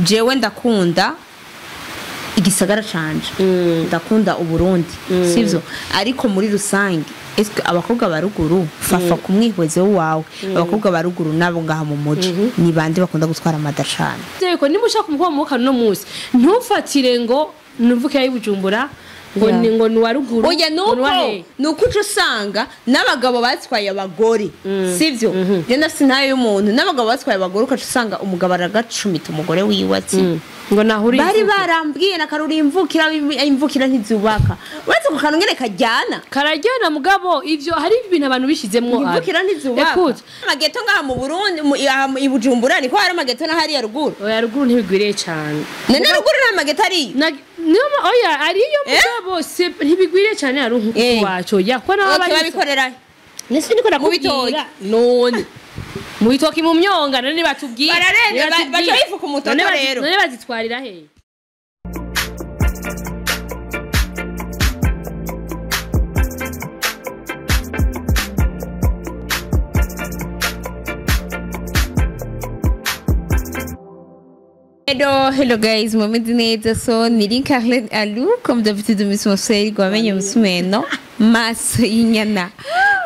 Jewe ndakunda igisagara canje, ndakunda Uburundi, sivyo? Ariko muri rusange, eske abakobwa baruguru, fafa kumwihwezo wawe, abakobwa baruguru nabo ngaha mu muji ni bande bakunda gutwara amada cane? Yego, niba ushaka umukobwa muka no munsi, ntufatire ngo nuvuke ayi Bujumbura ngo ni ngo ni waruguru. Oya, nuko nuko uca usanga n'abagabo batwaye abagore, sivyo? Je ndafise intayo y'umuntu n'abagabo batwaye abagore, ukaca usanga umugabo aragacumita umugore wiwe ati ngo nahuri bari barambwiye na karuri imvukira, imvukira ntizubaka. Uretse ku kantu ngene kajyana. Karajyana, mugabo ivyo hari ibintu abantu bishizemwo. Imvukira ntizubaka. Écoute. Amageto ngaha mu Burundi, aha i Bujumbura niko hari amageto, na hariya ruguru. Oya, ruguru ntibigwiriye cane. None ruguru nta mageto ariyo? Niyo oya, ariyo, mugabo se ntibigwiriye cane ari nkuko wacu ya ko naho Okay, bari babikorera nese niko Mu bitoki. nakubwira none mu bitoki, mu myonga, none batubwira. Bararenga, baca bifuka umutoto rero. None bazitwarira he? Hello, hello guys, mumeze neza? So ni Carlen Alou, comme d'habitude, Miss Moseri gwamenye musumeno maso y'inyana.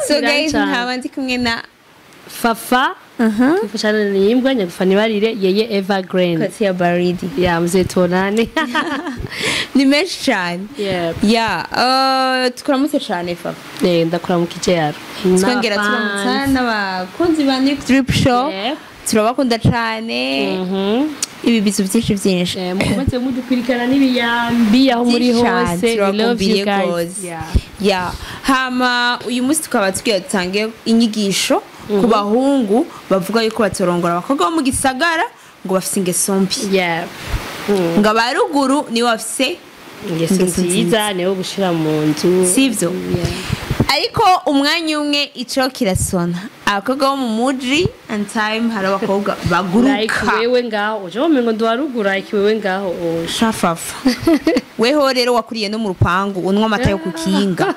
So guys, Birancana. nkaba ndi kumwe na Fafa twifashana n'imbwa nyagufa nibarire yeye Evergreen. Kati ya baridi. Ya mzee, tonane. Ni menshi cyane. Yeah. Ya, tukuramutse cyane, Fafa. Eh, ndakuramukije yaro. Twongera turamutsa n'abakunzi ba Nick Drip Show. Turabakunda cyane. Ibi bizu byinshi byinshi. Eh, mukomeze mudukurikirana n'ibiyambi aho muri Byinshi cane, hose. We love you turabakumbuye guys. gose. Yeah. Ya, hama uyu munsi tukaba tugiye dutange inyigisho ku bahungu bavuga yuko batorongora abakobwa bo mu gisagara ngo bafise ingeso mbi, ngo abaruguru nibo bafise ingeso ingeso nziza, niwo gushira mu nzu. Sivyo? Yeah. Ariko umwanya umwe ico kirasona, abakobwa bo mu muji and time hari abakobwa Like baguruka. wewe ngaho uje womengo ndi waruguru, like wewe ngaho oje. Shafafa, weho rero wakuriye no mu rupangu, unywa amata yo kukinga,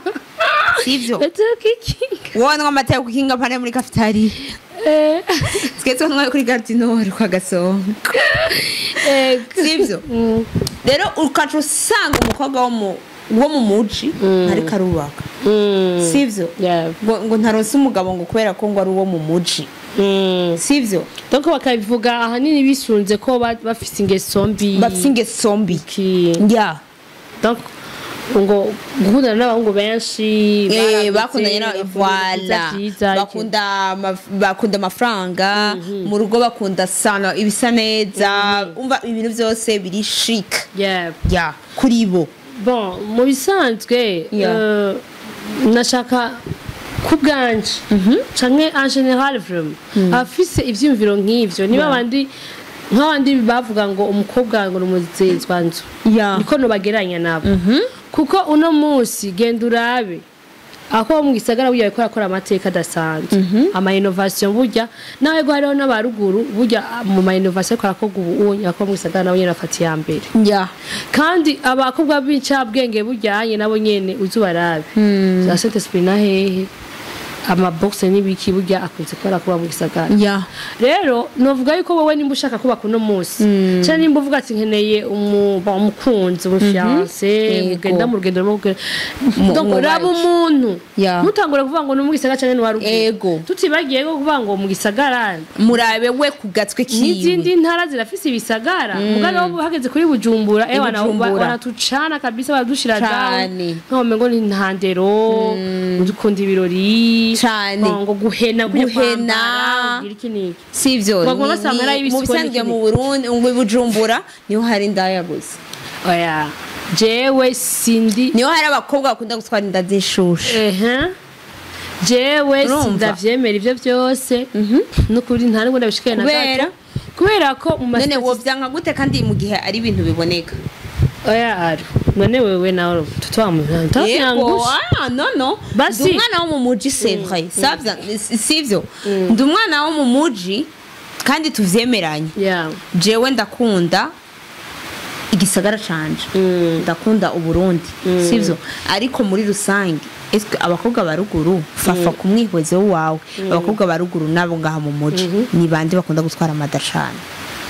sivyo? Atukikinga. Wowe unywa amata yo kukinga pane muri cafetaria, twese tunywa kuri Gare du Nord kwa Gasongo, sivyo? Rero ukaca usanga umukobwa wo mu muji ariko arubaka, sivyo? Yeah. Ngo ntaronse umugabo ngo kubera ko ngo ari uwo mu muji, sivyo? Donc bakabivuga ahanini bisunze ko bafise ingeso mbi. Bafise ingeso mbi. Ya. Donc ngo gukundana n'abahungu benshi, baragutse, bakundanye na bakunda voilà ibyiza, bakunda amafaranga mu rugo, bakunda sana ibisa neza, umva ibintu byose biri chic. Ya, kuri bo. Bon, mu bisanzwe, nashaka ku bwanje canke en général, vraiment abafise ivyiyumviro nk'ivyo niba abandi nk'abandi bavuga ngo umukobwa ngo ni umuzezwanzu, niko nobagereranya nabo, kuko uno munsi genda urabe ako mu gisagara burya bariko barakora amateka adasanzwe, ama innovation burya, nawe go hariho n'abaruguru burya mu ma innovation ariko arakorwa ubu unye, ako mu gisagara nabo nyene bafata iya mbere. Kandi abakobwa b'incabwenge bujyanye nabo nyene uzubarabe za Saint Esprit na hehe, amaboxe n'ibiki burya akunze kubera kuba mu gisagara. Rero novuga yuko wowe nimba ushaka kubaka uno munsi, cyangwa nimba uvuga ati nkeneye bon, umukunzi, umufiancé, mugenda mu rugendo rumwe donc mwubake. Raba umuntu, ntutangure kuvuga ngo ni mu gisagara cyangwa ni waruguru. Tutibagiye ko kuvuga ngo mu gisagara, murabe we ku gatwe kiwe. N'izindi ntara zirafise ibisagara, mugabo wowe hageze kuri Bujumbura, ewana, Bujumbura. baratucana kabisa, baradushira down. Cane. Nkaho umengo ni ntandero dukunda ibirori. Cane. Ngo guhena, kujya Guhena. kwambara, kugira iki n'iki. Sivyo? Baguma basanga ari mu ibisuko bisanzwe n'iki. Mu Burundi ngo i Bujumbura niho hari indaya gusa. Oya, jewe sindi. Niho hari abakobwa bakunda gutwara inda z'inshushu. Ehe, jewe Urumva? sindavyemera ivyo byose nukuri, nta nubwo ndabishikiye na Kubera? gato, kubera ko mu None wovyanka gute kandi mu gihe ari ibintu biboneka? Oya, ari none wewe nawe Yego, tutwamuyangusha. ah, no no. Basi. Ndi umwana wo mu muji, c'est vrai. Savya, sivyo? Ndi umwana wo mu muji kandi tuvyemeranye. Jewe ndakunda igisagara canje, ndakunda Uburundi, sivyo? Ariko muri rusange, eske abakobwa baruguru, fafa kumwihwezo wawe, abakobwa baruguru nabo ngaha mu muji ni bande bakunda gutwara amada cane?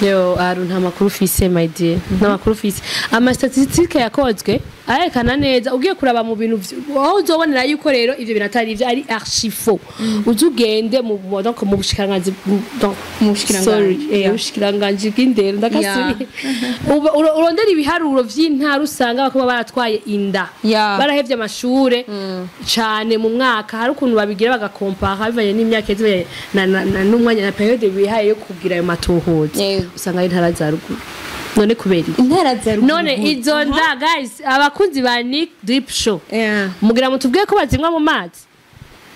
Yo, aru nta makuru ufise, my dear, nta makuru ufise. Ama statistiques yakozwe arerekana neza. Ugiye kuraba mu bintu aho uzobonera yuko rero ivyo bintu atari ivyo, ari archi faux, uze ugende donc mu bushikiranganji, donc Mu bushikiranganji, sorry, ubushikiranganji bw'indero, ndakasubiye. Urondera ibiharuro vy'intara, usanga abakobwa baratwaye inda, barahevye amashure cane mu mwaka. Hari ukuntu babigira bagakompara bivanye n'imyaka, bivanye n'umwanya na période bihaye yo kugira ayo matohoza. Usanga ari intara za ruguru. None kubera iki? Intara za ruguru. None izo nda, guys, abakunzi ba Nick Drip Show, mugira mutubwiye ko bazinywa mu mazi?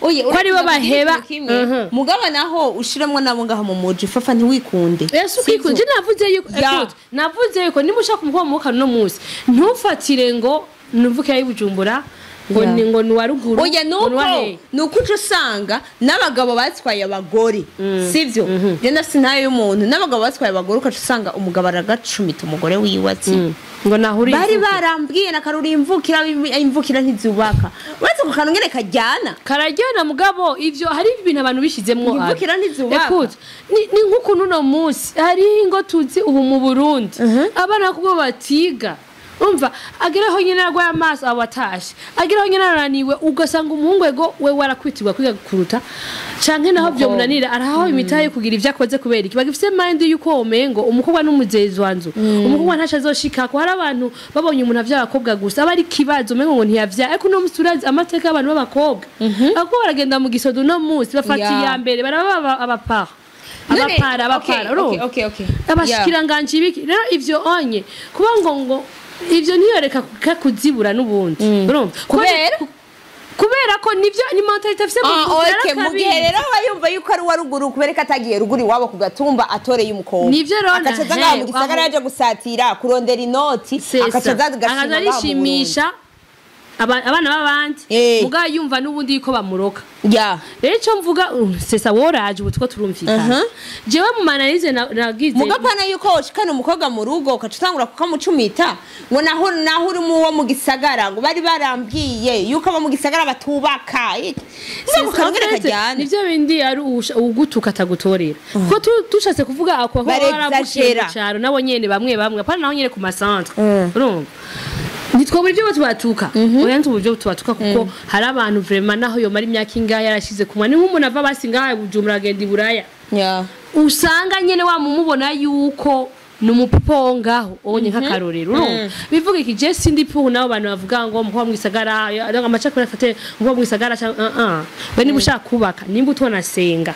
Oye, Ko aribo uretse baheba. ikintu kimwe. Mugabo naho ushiremwo nabo ngaho mu muji, fafa, ntiwikunde. Ese ukikunde? Navuze yuko écoute, navuze yuko niba ushaka umukobwa mukana no munsi, ntufatire ngo nuvuke ayi Bujumbura, ngo ni ngo ni wa ruguru, Oya, ngo ni wa nuko hehe. Nuko uca usanga n'abagabo batwaye abagore, sivyo? Je ndafise intayo y'umuntu, n'abagabo batwaye abagore, ukaca usanga umugabo aragacumita umugore wiwe ati Ngo nahuri bari barambwiye na karuri imvukira, imvukira ntizubaka. Uretse ku kantu ngene kajyana. Karajyana, mugabo ivyo hari ibintu abantu bishizemwo. Imvukira ntizubaka. Écoute, ni nk'ukuntu uno munsi hari ingo tuzi ubu mu Burundi, abana kubwo batiga, umva, ageraho nyine arwaye amaso aba atashe, ageraho nyine arananiwe, ugasanga umuhungu ego we warakwitirwa kwiga kuruta, canke naho vyo munanira arahawe imitahe yo kugira ivyo akoze. Kubera iki bagifise mind yuko womengo umukobwa n'umuzezi wanzu, umukobwa ntaco azoshikako? Hari abantu babonye umuntu avyaye abakobwa gusa aba ari ikibazo, umengo ngo ntiyavyaye. Ariko uno musi urazi amateka y'abantu b'abakobwa, abakobwa baragenda mu gisodo, uno musi bafata iya mbere, baraba abapara, abapara, abapara, urumva? Abashikiranganji biki. Rero ivyo onye kuba ngo ivyo ntiyoreka kuzibura n'ubundi, urumva? Kubera? Kubera ko nivyo ni mentalité afise mu mutwe. Okay, mu gihe rero aba yumva yuko ari uwa ruguru, kubera ko atagiye ruguru iwabo ku gatumba atoreye umukobwa, Nivyo rero, akaca aza ngaha mu gisagara, yaje gusatira kurondera inoti, akaca aza agashima akaza ngaha mu Burundi. arishimisha abana b'abandi, mugabo yumva n'ubundi yuko bamuroka. Rero icyo mvuga, sesa woraje ubu tuko turumvikana. Jewe mu ma analyses nagize, Mugapana yuko woshikana umukobwa mu rugo ukaca utangura kukamucumita ngo naho uri mu wo mu gisagara, ngo bari barambwiye yuko abo mu gisagara batubaka. Nubwo kanongere kajyana. Nivyo bindi ari ugutuka atagutorera, kuko tushatse kuvuga ako ko baravukiye Barexagera. mu cyaro nabo nyene, bamwe bamwe apana, naho nyene ku ma centres, urumva, ntitwabura ibyo tubatuka. Oya, ntitwabura ibyo tubatuka, kuko hari abantu vraiment naho yomara imyaka ingahe yarashize kumwa, ni nk'umuntu ava basi ngaha Bujumbura agenda i Buraya, usanga nyene wamumubona yuko ni umupipo ngaho onye nk'akarorero, urumva? Bivuga iki? Je sindi pour nabo bantu bavuga ngo umukobwa mu gisagara, amacakubiri afate umukobwa mu gisagara canke we. Niba ushaka kubaka, nimba utonasenga,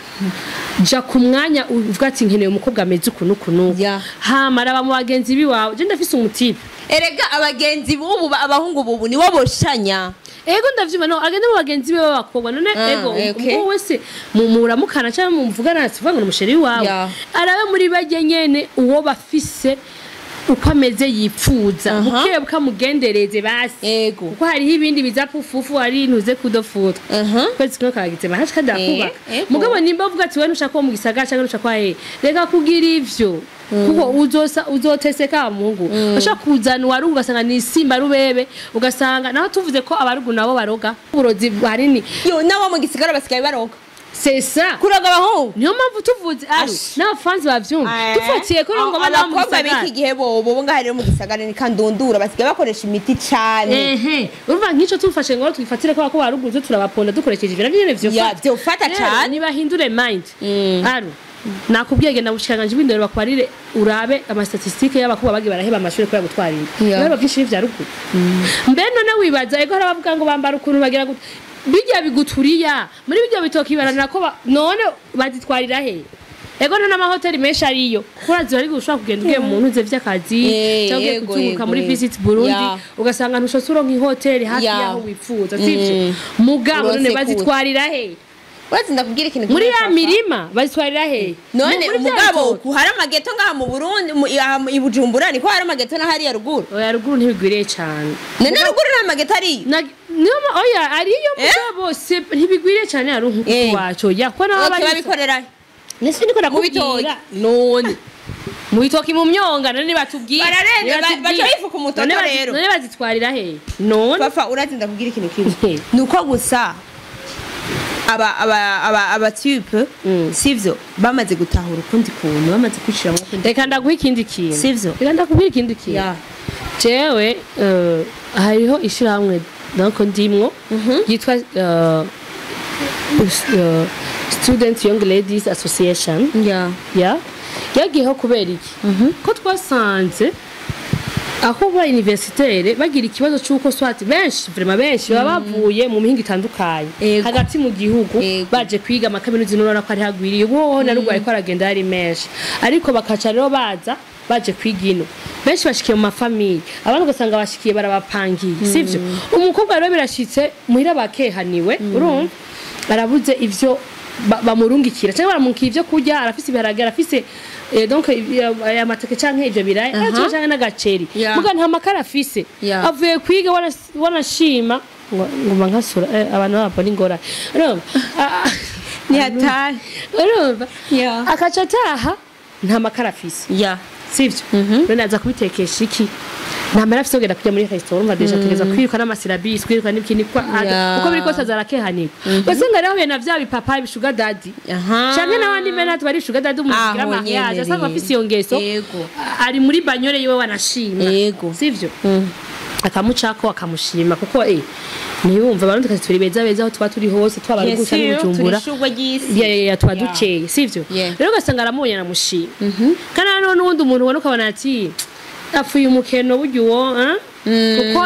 ja ku mwanya uvuga ati nkeneye umukobwa ameze uku n'uku n'uku. Hama raba mu bagenzi biwawe. Je ndafise umu type. Erega abagenzi b'ubu, abahungu bubu nibo boshanya. Ego, ndavyumva. No agende mu bagenzi be b'abakobwa none. Ego, umukobwa wese muramukana cyangwa mumuvugana, sivuga ngo ni umu chéri wawe. Arabe muri barya nyene uwo bafise uko ameze yipfuza, buke bukamugendereze basi. Kuko hariho ibindi biza pufufu, hari ntuze kudofutwa kwezi kumwe kagize mahasha kandi akubaka. Mugabo nimba uvuga ati we ntushaka uwo mu gisagara cyangwa ntushaka he, reka kugira ivyo, kuko uzosa uzoteseka. Muhungu ushaka kuzana uwarugu, ugasanga ni isimba rubebe, ugasanga naho tuvuze ko abarugu nabo baroga uburozi hanini. Yo, n'abo mu gisagara basigaye baroga. C'est ça. Kuroga abahungu. Niyo mpamvu tuvuze ari Ash. n'abafanzi bavyumva, dufatiye ko ngo abana bo mu Abakobwa gisagara b'iki gihe bobo bo ngaha rero mu gisagara ni kandundura, basigaye bakoresha imiti cane. Ehe, urumva nk'ico tufashe ngo twifatire ko baruguru turabaponda dukoresheje ivyo navyo nyene vyofata. Vyofata Rero, cane. nibahindure mind. Aru nakubwiye, genda bushikiranganji bw'indero bakwarire, urabe ama statistiques y'abakobwa bagiye baraheba amashuri kubera gutwara inda. Ibiharuro byinshi ni vya ruguru. Mbe none wibaza, ego, hari abavuga ngo bambara ukuntu bagira gute, bijya biguturiya muri bijya bitoki baranira ko none bazitwarira he? Ego, none amahoteli menshi ariyo, kuko urazi bari ushobora kugenda ugiye mu ntuze vy'akazi cyangwa ugiye kuzunguruka muri Visit Burundi, ugasanga ntushobora uronka ihoteli hafi yaho wifuza, sivyo? Mugabo none Uronse kure. bazitwarira he? Uretse ndakubwira ikintu Muri kimwe, ya papa. mirima bazitwarira he? None Muri bya umugabo bitoki. ku hari amageto ngaha mu Burundi, aha i Bujumbura niko hari amageto na hariya ruguru. Oya, ruguru ntibigwiriye cyane. None ruguru nta mageto ariyo? Niyo oya, ariyo, mugabo ntibigwiriye cyane ari nkuko wacu ya ko nabo Okay, babikorera he? Nese niko Mu bitoki. nakubwira, none mu bitoki, mu myonga, none batubwira Bararenze, baca bifuka umutoto rero. None bazitwarira he none? Papa, urazi ndakubwira ikintu kimwe, nuko gusa Aba type, sivyo, bamaze gutahura ukundi kuntu, bamaze kwishiramo ukundi. Reka ndaguha ikindi kintu. Sivyo? Reka ndakubwira ikindi kintu. Jewe hariho ishirahamwe donc ndimwo yitwa Student Young Ladies Association. Ya, yagiyeho kubera iki? Ko twasanze aho ba universitaire bagira ikibazo c'uko soit benshi, vraiment benshi baba bavuye mu mihingo itandukanye hagati mu gihugu, baje kwiga amakaminuza. Nurabona ko ari hagwiriye ubu hoho, na ruguru ariko aragenda ari menshi, ariko bakaca rero baza baje kwiga ino, benshi bashikiye mu ma familles, abandi ugasanga bashikiye barabapangiye, sivyo? Umukobwa rero birashitse muhira bakehaniwe, urumva arabuze ivyo bamurungikira cyangwa baramukira ivyo kurya, arafise ibiharage, arafise donc aya mateke canke ivyo biraya canke n'agaceri, muga nta makara afise. Avuye kwiga, wanashima ngo nguma nkasura abantu babo ni ngorane, urumva? Ah, Ni hatari. Urumva, akaca ataha nta makara afise, sivyo? None aza kubitekesha iki? Nta mahera afise kugenda kurya muri restaurant. Urumva déjà ategereza kwiruka n'ama syllabus, kwiruka n'ikindi kwa uko biri kose azarakehanirwa. Ugasanga rero ahuye na vya bipapa bi sugar daddy canke n'abandi mena bari sugar daddy, umuntu Aho agira mariage nyene asanga rero. afise iyo ngeso, ari muri bagnole yiwe, wanashima, sivyo? Akamucako akamushima kuko ntiyumva abarundi kazi turi beza beza aho tuba turi hose, twaba ari gusa n'Ubujumbura. Turi ishurwe ry'isi. Ya, tuba dukeye, sivyo? Yeah. Rero ugasanga aramubonye aramushima, kandi hariho n'uwundi muntu ubona ukabona ati apfuye umukeno burya uwo, hein? Kuko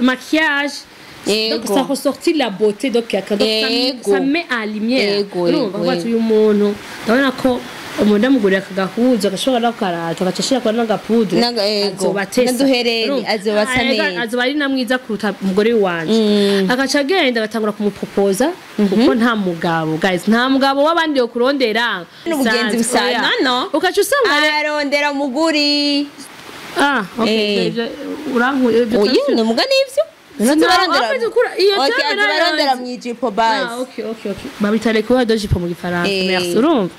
maquillage, donc ça ressortit la beauté, donc, donc ça met en lumière. Urumva ko ati uyu muntu ndabona ko umuntu ndamugurira akagahuzu agashobora no karato agaca ashirako n'aga poudre, azoba atesa. N'uduhereni, Urumva? azoba asa Ah, neza. Azoba ari na mwiza kuruta umugore wanje. Agaca agenda agatangura kumupropoza, kuko nta mugabo, guys, nta mugabo w'abandi yo kurondera. N'ubugenzi busanzwe. Oya. No. Ugaca usanga Ararondera umuguri. Ah, okay. Urankuye ibyo. Oya, ni umugani ivyo. No, en fait, iyo Okay, terme azobarondera narayanze. mw'ijipo basi. Ah, okay, babita les coureurs de jupe mu gifaransa. Merci. Urumva,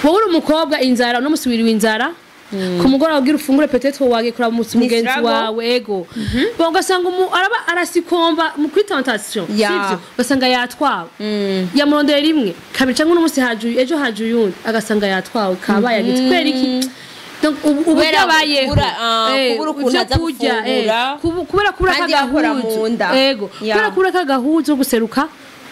wowe uri umukobwa, inzara uno musi wiriwe inzara, ku mugoroba ugira ufungure, peut-être wagiye kuraba umusi Ni mugenzi struggle. wawe, ego. Bon, ugasanga araba arasikomba mu kuri tentation, sivyo? Ugasanga yatwawe, yamurondera rimwe, kabiri, cyangwa uno musi haje uyu, ejo haje uyundi, agasanga yatwawe, kabaye agitse. Kubera iki? Donc ubu Kubera byabayeho kubura ukuntu ivyo aza kurya, gufungura. kubera kubura Kandi yakora kagahuzu. mu nda. Ego, kubera kubura kagahuzu ko guseruka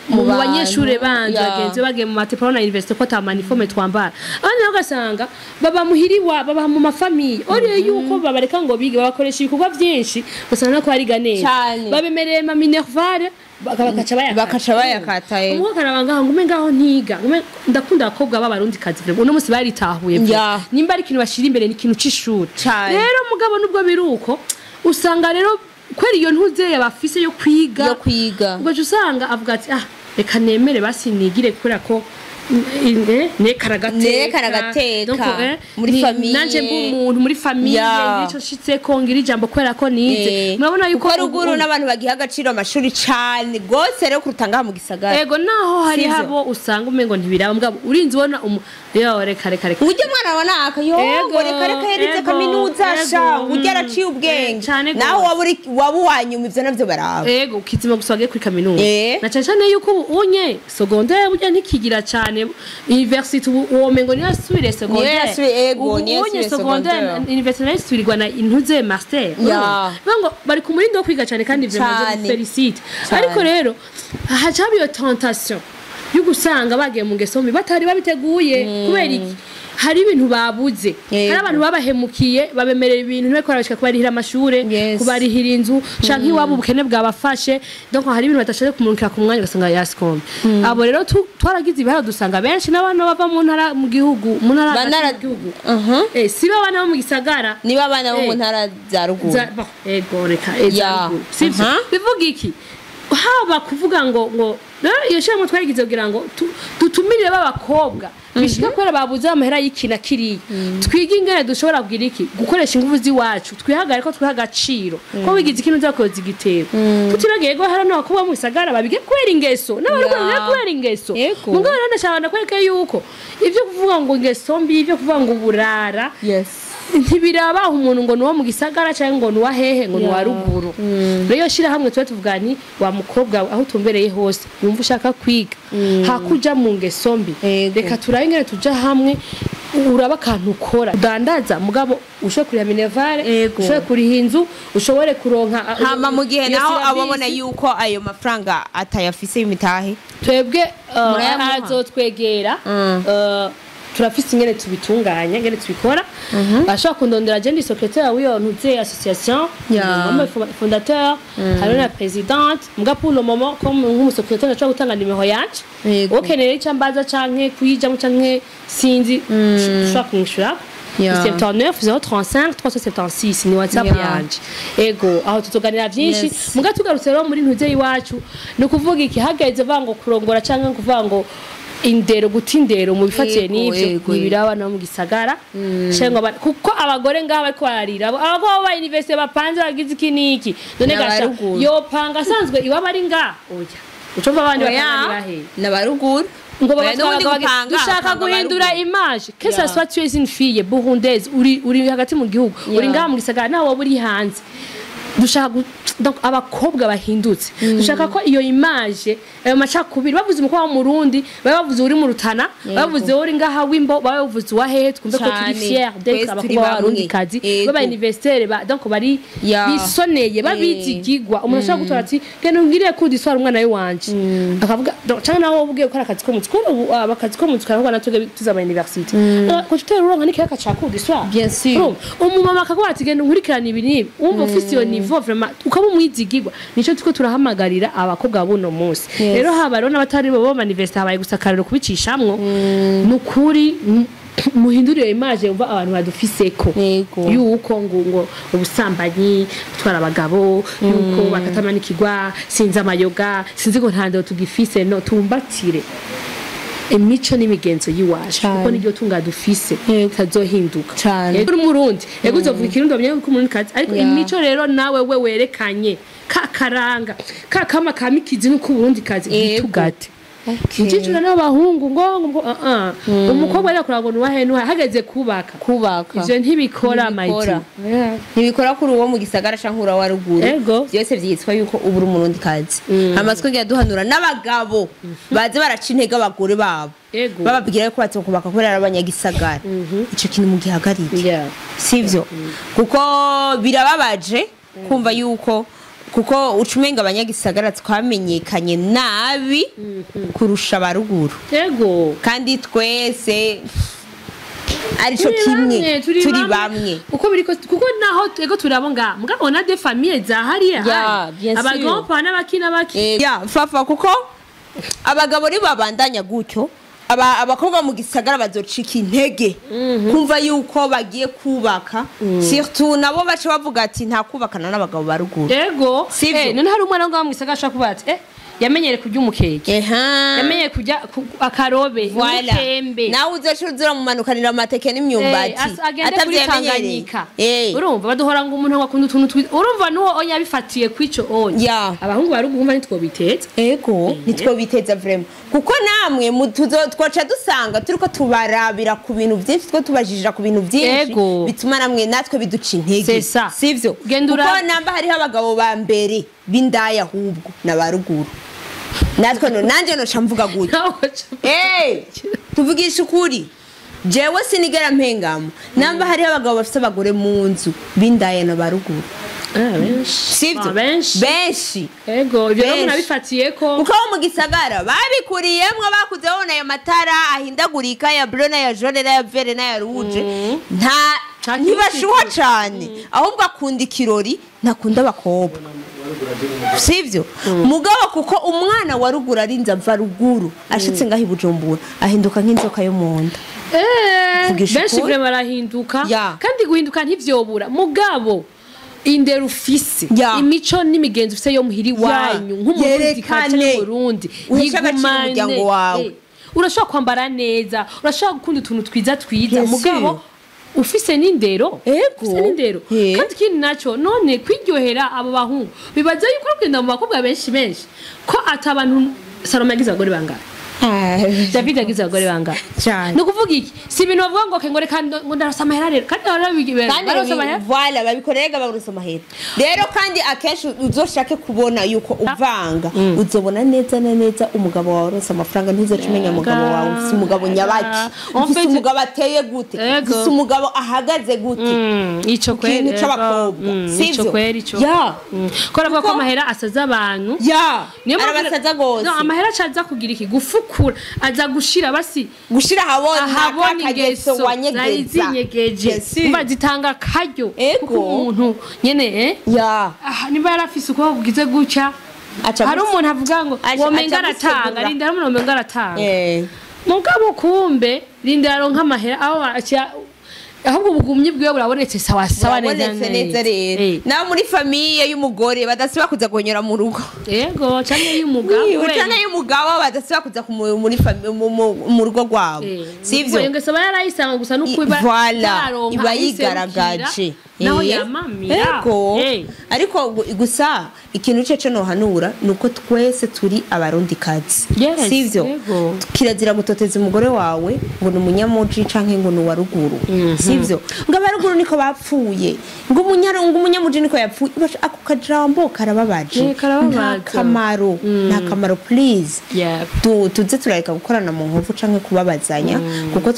mu Mu bantu, banyeshure banje bagenzi bagiye mu mateparo na université, ko ata ma uniforme twambara. Abandi nabo ugasanga baba muhiriwa, baba mu ma familles, oriye yuko babareka ngo bige, babakoresha ibikorwa byinshi, ugasanga nako bariga neza. Babemereye ma minerval, bakaca bayakata. Bakaca bayakata, eh. Umwe akaraba ngaho ngume ngaho ntiga ngume. Ndakunda abakobwa b'abarundi kazi vraiment, uno munsi baritahuye vraiment. Nimba ari ikintu bashira imbere ni ikintu c'ishuri. Rero mugabo nubwo biri uko, usanga rero kwera iyo ntuzeye bafise yo kwiga, Yo kwiga. ugaca usanga avuga ati ah, reka nemere basi nigire, kubera ko nekara agateka. Nerekana agateka. Donc, Muri famille. Nanje mba umuntu muri famille, ngira ico nshitseko, ngira ijambo kubera ko nize. Murabona yuko Kuko ruguru n'abantu bagiha agaciro amashuri cane gose rero kuruta ngaha mu gisagara. Ego, naho hari Sivyo? habo usanga umengo ntibiraba, mugabo urinze ubona yo, reka reka reka. Ujya mwana abona aka yo Ego, ngo reka reka yarize kaminuza, sha, ujya araciye ubwenge. Cane naho gose. waba uri waba uwanyuma, ivyo navyo baraba. Ego, ukizima gusa wagiye kuri kaminuza. Na cane cane yuko ubu unye secondaire burya ntikigira cane university, ubu uwo mengo niyo yasubiriye secondaire. Niyo yasubiye, ego, Ubu niyo unye yasubiye secondaire, secondaire. university nayo isubirirwa na intuze master. Urumva ngo bari ku murindi wo kwiga cane, kandi vraiment je vous félicite. Ariko rero haca haba iyo tentation yo gusanga bagiye mu ngeso mbi batari babiteguye. Kubera iki? Hari ibintu babuze, hari abantu babahemukiye, babemerera ibintu ntibeko barashika kubarihira amashure, kubarihira inzu, canke iwabo ubukene bwabafashe. Donc hari ibintu badashoboye kumurikira ku mwanya, ugasanga yasikombe. Abo rero twaragize ibiharuro, dusanga benshi n'abana bava mu ntara, mu gihugu, mu ntara hagati mu gihugu. Si bo abana bo mu gisagara. Niba abana bo mu ntara za ruguru. Bon, ego reka za ruguru, sivyo? Bivuga iki? Haba kuvuga ngo rero iyo shyirahamwe twarigize kugira ngo dutumirire b'abakobwa bishika kubera babuze amahera y'iki na kiriya, twige ingene dushobora kugira iki, gukoresha ingufu z'iwacu, twihagare ko twiha agaciro, ko wigize ikintu uzakoza igitebo. Tutibagiye ko hari n'abakobwa mu gisagara babige kubera ingeso, n'abaruguru babige kubera ingeso. Mugabo rero ndashaka ndakwereka yuko ibyo kuvuga ngo ingeso mbi, ibyo kuvuga ngo uburara, Ntibirabaho umuntu ngo nuwo mu gisagara cyangwa ngo nuwa hehe, ngo nuwa ruguru. Rero shira hamwe tuba tuvuga ni wa mukobwa aho utumbereye hose wumva ushaka kwiga, hakuja mu ngeso mbi, reka turabe ingene tuja hamwe, uraba akantu ukora udandaza, mugabo ushobore kuriha minerval, ushobore kuriha inzu, ushobore kuronka. Hama mu gihe naho ababona yuko ayo mafaranga atayafise y'imitahe, twebwe azotwegera, turafise ingene tubitunganya, ingene tubikora. Ashobora kundondera, je ndi secrétaire w'iyo ntuze association, membre fondateur, hariho na présidente. Muga pour le moment, comme nk'umusecrétaire, ndashobora gutanga nimero yanje. Ukeneye icyo ambaza canke kuyijamo canke sinzi, ushobora kumwishura. 79 035 376 ni WhatsApp yanje. Ego, aho tuzoganira byinshi. Muga tugarutse rero muri ntuze iwacu, ni ukuvuga iki? Hageze vango kurongora canke kuvuga ngo indero, guta indero mu bifatiye n'ivyo, ntibiraba no mu gisagara cyangwa, kuko abagore ngaha bariko bararira, abagabo ba university bapanze bagize iki n'iki. None gasha yopanga asanzwe iwaba ari ngaha? Oya, ucumva abandi bapanga bahe? N'abaruguru. Ngo babatwara. Dushaka guhindura image, que ça soit tu es une fille burundaise, uri hagati mu gihugu, uri ngaha mu gisagara, nawe wowe uri hanze, dushaka donc abakobwa bahindutse. Dushaka ko iyo image, ayo macakubiri, bavuze umukobwa w'Umurundi baba bavuze uri mu Rutana, bavuze uri ngaha w'Imbo, baba bavuze uwa hehe. Twumve ko turi fier d'être abakobwa b'Abarundi kazi, baba universitaire, ba donc bari bisoneye, babizigigwa. Umuntu ashobora gutora ati genda ungiriye ko udiswara umwana we wanje, akavuga cyangwa nawe wowe ugiye gukora akazi ko mu kuko ubu akazi ko mu karavuga natwe tuza ama university ko tutera uronka n'ikiyaka ca cours du soir. Bien sûr. Umumama akaguha ati genda nkurikirana ibi n'ibi, wumva ufise iyo niveau, vraiment ukaba umwizigirwa. Nico tuko turahamagarira abakobwa buno munsi. Rero haba rero n'abatari bo manifeste, habaye gusa akarero kubicishamwo. Nukuri muhindurire image umva abantu badufiseko yuko ngo ubusambanyi, gutwara abagabo, yuko bakatamanikirwa, sinzi amayoga, sinzi ngo nta ndero tugifise. No tumbatire imico n'imigenzo y'iwacu, kuko niryo tunga dufise tazohinduka. Uri Umurundi, ego uzovuga Ikirundi, bamenye ko Umurundi kazi, ariko imico rero nawe we werekanye ka karanga ka kama kamikizi nuko Uburundi kazi bitugate. Umukecuru n'abahungu ngo umukobwa ariko kurabona uwahe nuha hageze kubaka. Kubaka. Ivyo ntibikora maiti. Ntibikora kuri uwo mu gisagara canke ura wa ruguru. Byose vyitwa yuko ubura Umurundi kazi. Amatwi ngiye duhanura n'abagabo baze baraca intege abagore babo. Bababwira ko batokubaka kubera abanyagisagara. Ico kintu mu gihagarike. Sivyo? Kuko birababaje kumva yuko kuko ucumenga abanyagisagara twamenyekanye nabi kurusha abaruguru. Yego. Kandi twese arico kimwe, turi bamwe. Uko biriko, kuko naho ego turabo nga mugabo na des familles za hariya abagompa n'abaki n'abaki. Ya fafa, kuko abagabo ri babandanya gutyo, abakobwa mu gisagara bazocika intege kumva yuko bagiye kubaka, surtout nabo bace bavuga ati nta kubakana n'abagabo baruguru. Yego. None hari umwana ngo mu gisagara ashaka kuba ati yamenyere kurya umukeke, yamenyere kurya akarobe, umutembe, nawe uzoca mumanukanira amateke n'imyumbati atavyamenyereye. Urumva baduhora ngo umuntu akunda utuntu, urumva nuwo onya bifatiye kwico onya. Abahungu barugumva nitwo biteza. Ego, nitwo biteza vraiment, kuko namwe twaca dusanga turiko tubarabira ku bintu byinshi, two tubajijira ku bintu byinshi bituma namwe natwe biduca intege, sivyo? Kuko namba hariho abagabo ba mbere b'indaya ahubwo n'abaruguru, natwe no nanje no camvuga gutyo. Tuvugisha ukuri, jewe sinigera mpengamo namba hariho abagabo bafite abagore mu nzu b'indaya n'abaruguru. Sivyo? Benshi. Ego, ibyo rero nabifatiye ko kuko mu gisagara babikuriyemwe, bakuze babona ayo matara ahindagurika ya bleu na ya jaune na ya vert na ya rouge, nta ntibashuha cane, ahubwo akunda ikirori, ntakunda abakobwa. Sivyo? Mugabo kuko umwana wa ruguru arinze ava ruguru ashitse ngaho Bujumbura ahinduka nk'inzoka yo mu nda. Benshi vraiment barahinduka, kandi guhinduka ntivyobura, mugabo indero ufise, imico n'imigenzo ufise yo muhiri wanyu nk'Umurundi kandi Burundi, yigumane wawe. Urashobora kwambara neza, urashobora gukunda utuntu twiza twiza, mugabo ufise n'indero. Ufise n'indero. Kandi ikindi naco none kwiryohera abo bahungu bibaza yuko kugenda mu bakobwa benshi benshi ko atabantu Salome yagize abagore bangana. David yagize abagore bangahe? Cyane. Ni ukuvuga iki? Si ibintu bavuga ngo ngo reka ngo ndaronse amahera rero, kandi kandi baronse amahera. Voilà, babikorera baronse amahera rero. Kandi akenshi uzoshake kubona yuko uvanga, uzobona neza na neza umugabo wawe aronse amafaranga, ntuzoca umenya umugabo wawe ufise umugabo nyabaki, En ufise fait- umugabo ateye gute, Ego. ufise umugabo ahagaze gute. Ico kweri. Ikintu c'abakobwa, Ico sivyo? kweri ico. Ya. Ko aravuga ko Kuko- amahera asaza abantu. Ya. Niyo mpamvu- Arabasaza gose. No, amahera acaza kugira iki? Gufukura, aza gushira basi Gushira ahabona ahabona kakageso ingeso zari wanyegeza. zinyegeje. Bien sûr. Umva, zitanga akaryo Ego. kuko umuntu nyene Ya. ah, niba yarafise ukuboko kugize gutya, Aca hari umuntu avuga ngo womenga aca aratanga. gutegura. Rinda, hari umuntu womenga aratanga, mugabo kumbe rinda aronka amahera aho ahubwo ubugumyi bwiwe burabonetse sawa sawa neza. Burabonetse neza rero. Naho muri famille y'umugore badasiba kuza guhonyora mu rugo. Yego, canke y'umugabo. Canke y'umugabo badasiba kuza muri mu rugo rwabo, sivyo? Iyo ngeso aba yarayisanga gusa nuko iba Voilà, itaronka iba aho yigaragaje. iserukira, naho yamamira. Ego. Ariko gusa ikintu cece nohanura ni uko twese turi Abarundikazi, Yes, sivyo? Yego. Kirazira gutoteza umugore wawe ngo ni umunyamuji canke ngo ni uwa ruguru, sivyo? Ngo abaruguru niko bapfuye, ngo ngo umunyamuji niko yapfuye. Basha, ako kajambo karababaje. Karababaza. Nta kamaro, nta kamaro, please. Tuze turareka gukorana mu nkovu canke kubabazanya, kuko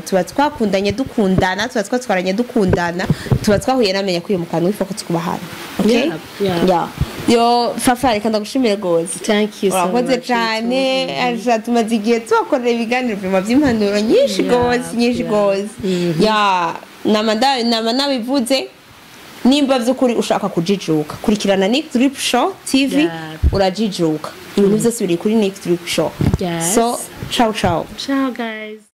tuba twakundanye dukundana, tuba twatwaranye dukundana, tuba twahuye namenya ko uyu mukanu wifa ko twubahana, okay? Yeah. Yeah. Yo Fafa, reka ndagushimire gose. Thank you so Urakoze much. cane. Aja tumaze igihe tubakorera ibiganiro vyuma vy'impanuro nyinshi gose, nyinshi gose. Ya, nama nabivuze, nimba vy'ukuri ushaka kujijuka, kurikirana Nick Drip Show TV. Urajijuka, ibintu byose biri kuri Nick Drip Show. Yes. So ciao ciao. Ciao guys.